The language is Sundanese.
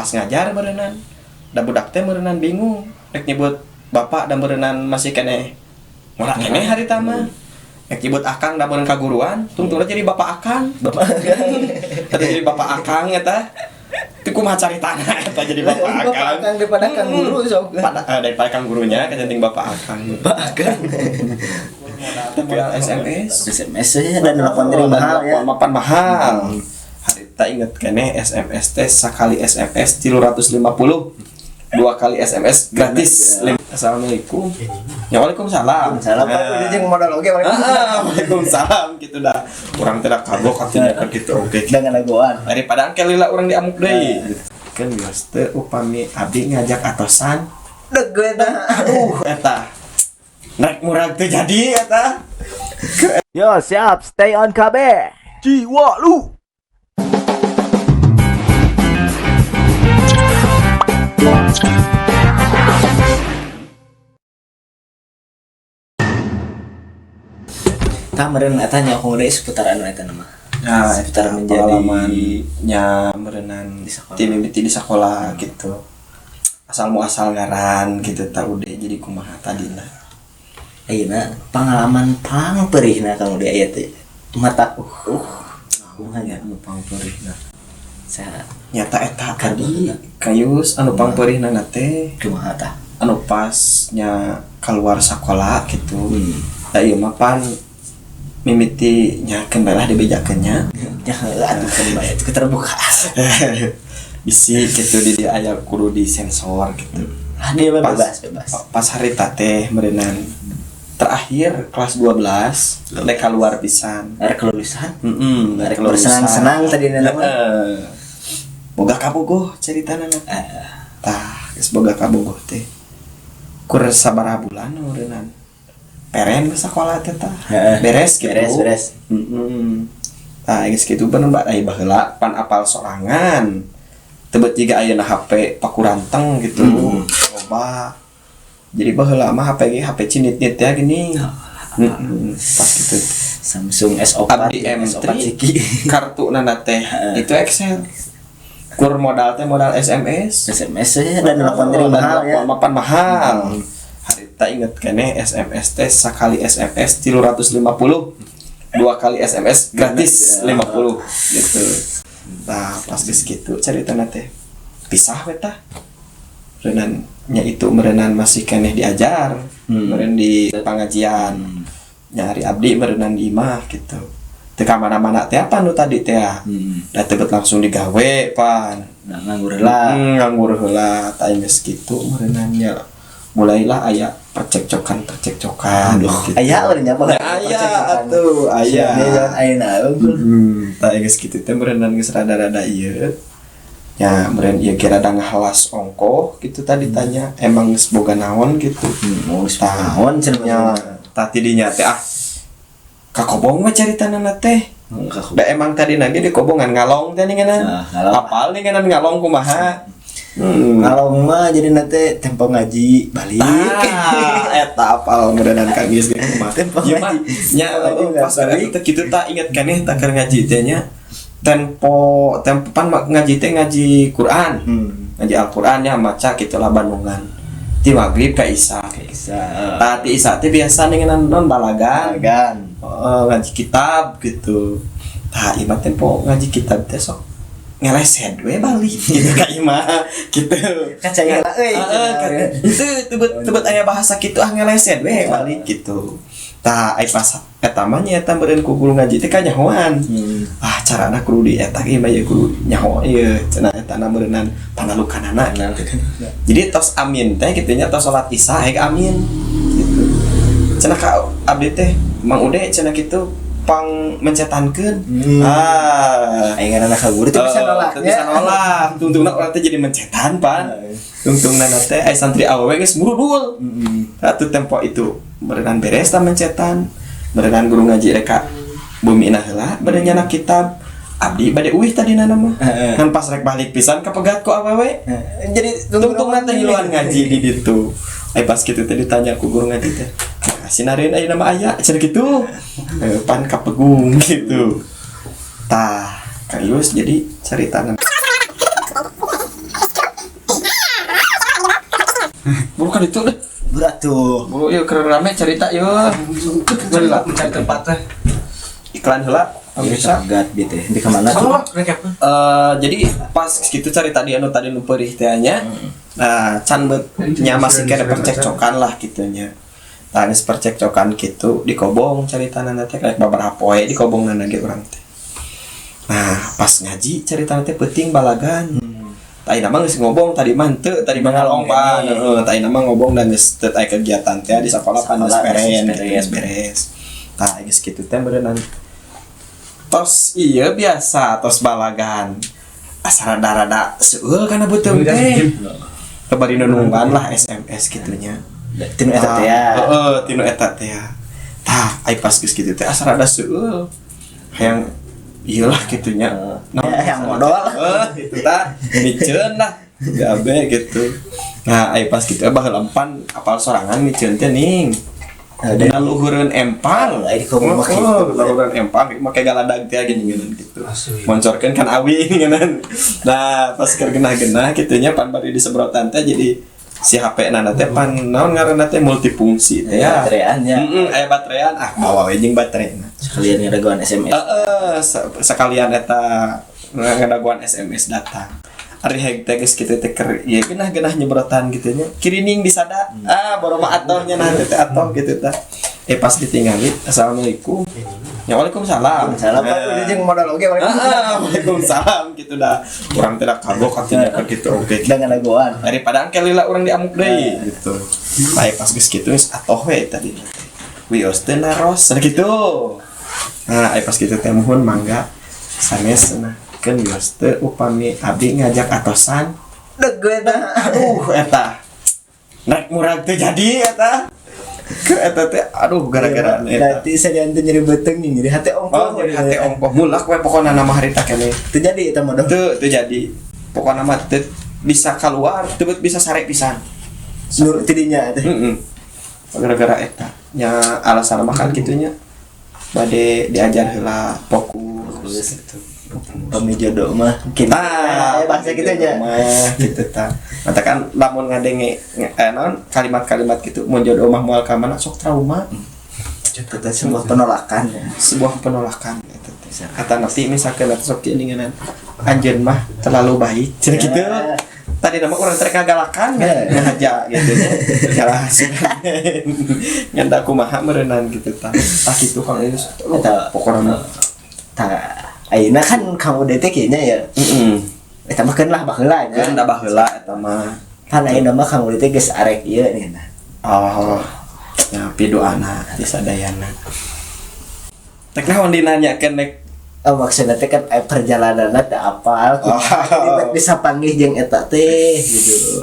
Pas ngajar meureunan da budak teh meureunan bingung rek nyebut bapak da meureunan masih keneh ngora keneh harita mah. Rek nyebut akang da meureun kaguruan, tungtungna jadi bapak akang. Bapak Eta jadi bapak akang eta. Itu kumaha caritana eta jadi bapak akang. Bapak akang daripada kang guru sok. Daripada kang gurunya kecenting bapak akang. Bapak akang. Tapi SMS SMS ya dan telepon jadi mahal ya. Mapan mahal. Harita inget keneh SMS teh sakali SMS 350, dua kali SMS gratis. Assalamualaikum. Ya waalaikumsalam. Salam Pak, udah jeung modal oge Ah, waalaikumsalam gitu dah. Urang teh da kagok atuh nya gitu oke. Dengan agoan. Daripada engke lila urang diamuk deui. Kan geus teu upami abdi ngajak atosan. Deg gue eta. Aduh eta. Rek murag teu jadi eta. Yo, siap, stay on KB. Jiwa lu. Tah meureun eta nya aku deui seputar anu eta nama. Nah, seputar menjadi pengalamannya meureunan di sekolah. Ti mimiti di sekolah gitu. Asal muasal ngaran gitu tah udah jadi kumaha tadina. Ayeuna pengalaman pangperihna kamu di aya teh. Mata kumaha nya Anu pangperihna. Saha Nyata eta tadi kayus anu pangperihna na teh kumaha tah? Anu pasnya keluar sekolah gitu. Da ieu mah pan mimiti nya keun bae lah dibejakeun nya. Ya heuh atuh kan bae itu keterbukaan. Bisi gitu di dia aya kudu disensor gitu. Ah dia mah Pas- bebas bebas. Pas harita teh meureunan terakhir kelas 12 rek keluar pisan. Arek kelulusan. Heeh, Arek bersenang-senang tadi na mah. Heeh. Boga kabogoh caritana na. Tah, geus boga kabogoh teh. Kur sabaraha bulan meureunnan. Peren ke sakola teh tah. Heeh. Beres gitu. Beres, beres. Heeh. Tah, geus kitu bener mbak aya baheula pan apal sorangan. Tebet jiga ayeuna HP pakuranteng gitu. Loba. Jadi baheula mah HP ge HP cinit-nit ya gini. Heeh, pas gitu. Samsung S4 Abdi M3 S4 Ciki. kartu nana teh itu Excel. Kur modal teh modal SMS. SMS ya dan telepon jadi mahal ya. Mapan mahal. Harita inget keneh SMS teh sakali SMS 350, dua kali SMS gratis 50 gitu. Nah, pas geus kitu caritana teh pisah we tah. Reunan nya itu meureunan masih keneh diajar, meureun di pengajian. Nyari abdi meureunan di imah gitu. Teu ka mana-mana teh apa nu tadi teh ya? Da teu bet langsung digawe pan. Nah, nganggur heula. Nganggur heula tah geus kitu meureunan nya. Mulailah aya percekcokan-percekcokan gitu. Aya urang nya Ya, aya atuh, aya. Aya jalan ayeuna unggul. Tah geus kitu teh meureunnan geus rada-rada ieu. Ya, meureun ieu ge rada ngahalas ongkoh gitu tadi tanya emang geus boga naon gitu. Mau geus Tah. naon cenah Nya, tah tidinya teh ah kakobong mah caritana teh. Da emang tadi nage di kobongan ngalong teh ninganan. Ah, ngalong. Apal ninganan ngalong kumaha. Ngalong mah jadi nanti tempo ngaji balik. Ah, eta apal meureunnan Kang Is ge kumaha. Tempo Ieu mah ngaji. nya Tempo ngaji pas balik. eta kitu tah inget keneh tah keur ngaji teh nya. Tempo tempo pan ngaji teh ngaji Quran. Ngaji Al-Qur'an nya maca kitu lah Bandungan. Ti magrib ka Isya. Bisa. Tah ti Isya teh biasa ninganan non balagan. Balagan. Heeh, ngaji kitab gitu. Tah ieu mah tempo ngaji kitab teh sok ngeleset we balik gitu ka imah gitu. Kaca heula euy. Heeh, itu tebet aya bahasa kitu ah ngeleset we balik gitu. Tah ai pas eta mah nya eta meureun ku guru ngaji teh kanyahoan. Ah carana kudu di eta ge mah ieu kudu nyaho ieu cenah eta na meureunnan panalukanana gitu. Jadi tos amin teh kitu nya tos salat isya hek amin gitu. Cenah ka abdi teh Mang Ude cenah kitu pang mencetankeun. Ah. Aing ngaranna ka guru teu bisa nolak. Teu bisa nolak. Tungtungna urang teh jadi mencetan pan. Tungtungna teh ai santri awewe geus murudul. Atuh tempo itu berenang beres tah mencetan. Berenang guru ngaji reka bumi na heula bade nyana kitab. Abdi bade uih tadina mah. Kan pas rek balik pisan kapegat ku awewe. Jadi Tungtungna teh ngiluan ngaji di ditu. Ai pas kitu teh ditanya ku guru ngaji teh. Sinarin ayeuna mah aya cenah kitu. Pan kapegung gitu. Tah, kayus jadi caritana. Buru kan itu deh. Berat tuh. Buru yuk keur rame cerita yuk. Heula. Mencari tempat teh. Iklan heula. Bisa Bisa. gat gitu ya. Di kemana tuh? Sama recap. Jadi pas gitu cari tadi anu tadi nu peurih teh nya. Nah, can bet nya masih kena percekcokan lah gitu nya. Tah geus percekcokan gitu dikobong caritana teh kayak babaraha poe dikobongna ge urang teh. Nah, pas ngaji caritana teh peuting balagan. Tah mah geus ngobong tadi mah henteu, tadi mah ngalong pan. Heeh, tah mah ngobong dan geus teu aya kegiatan teh di sakola pan geus Sakola geus beres, beres. geus beres. Tah geus kitu teh beureunan tos iya biasa tos balagan asa rada-rada seueul kana beuteung teh bari nunungan lah SMS gitunya. Tinu eta teh ya. Heeh, tinu eta teh ya. Tah ai pas geus kitu teh asa rada seueul hayang iyalah gitunya. Ya, yang modal. Heeh, gitu tah miceun lah gabe gitu. Nah, ai pas kitu baheula empan apal sorangan miceun teh ning dina luhureun empang. Ai di kamu mah Oh, gitu. luhureun empang make galadag teh gini gini gitu. Moncorkeun kan awi geunan. Nah, pas keur genah-genah kitu nya pan bari disemprotan teh jadi si HP nana teh pan naon ngaranna teh multifungsi teh ya. Baterean ya. Heeh, aya baterean ah bawa we jeung baterena. Sekalian ngadagoan SMS. Heeh, sekalian eta ngadagoan SMS datang. Ari heg teh geus kitu teh keur ieu genah-genah nyebrotan gitu nya. Kirining disada. Ah, boro mah atohnya nah teh atoh gitu tah. Eh pas ditinggali, assalamualaikum. Ya waalaikumsalam. Salam Pak, udah jeung modal oge. Ah, waalaikumsalam gitu dah. Urang teh da kagok atuh nya gitu oke. Udah ngadagoan. Daripada angke lila urang diamuk deui gitu. Nah, pas geus kitu geus atoh we tadi. Wios teh naros gitu. Nah, ai pas kitu teh muhun mangga sanes nah keun wios teh upami abdi ngajak atosan. Deg gue tah. Aduh eta. Naik murag teh jadi eta. Ke eta teh aduh gara-gara eta. Berarti saya teh nyeri beuteung nih, nyeri hate ongkoh. Oh, jadi hate ongkoh mulak we pokona nama harita keneh. Teu jadi eta modal. Teu teu jadi. Pokona mah teu bisa keluar, teu bisa sare pisan. Nur tidinya teh. Heeh. Gara-gara eta nya alasan mah kan kitunya. Bade diajar heula fokus gitu. Pami jodoh mah kini. Tah, bahasa kitu nya. Mah gitu tah. Mata kan lamun ngadenge naon kalimat-kalimat gitu mun jodoh mah moal ka mana sok trauma. Itu teh sebuah penolakan ya. Sebuah penolakan eta teh. Kata nanti misalkan eta sok geuningan anjeun mah terlalu baik cenah gitu. Tadi nama urang teh ngagalakan ngahaja gitu nya. Salah ngan da kumaha meureunnan gitu tah. Tah kitu Kang Ius. Eta Pokona mah. Tah ayeuna kan kamu teh kayaknya ya. Heeh. Eta mah keun lah baheula nya. Keun da baheula eta mah. Kan ayeuna mah kamu teh geus arek ieu nih nah. Oh, ya pidoana di sadayana. Tek naon dinanyakeun nek Oh, maksudnya teh kan perjalananna teh apal Oh. kumaha jadi bisa panggih jeung eta teh gitu.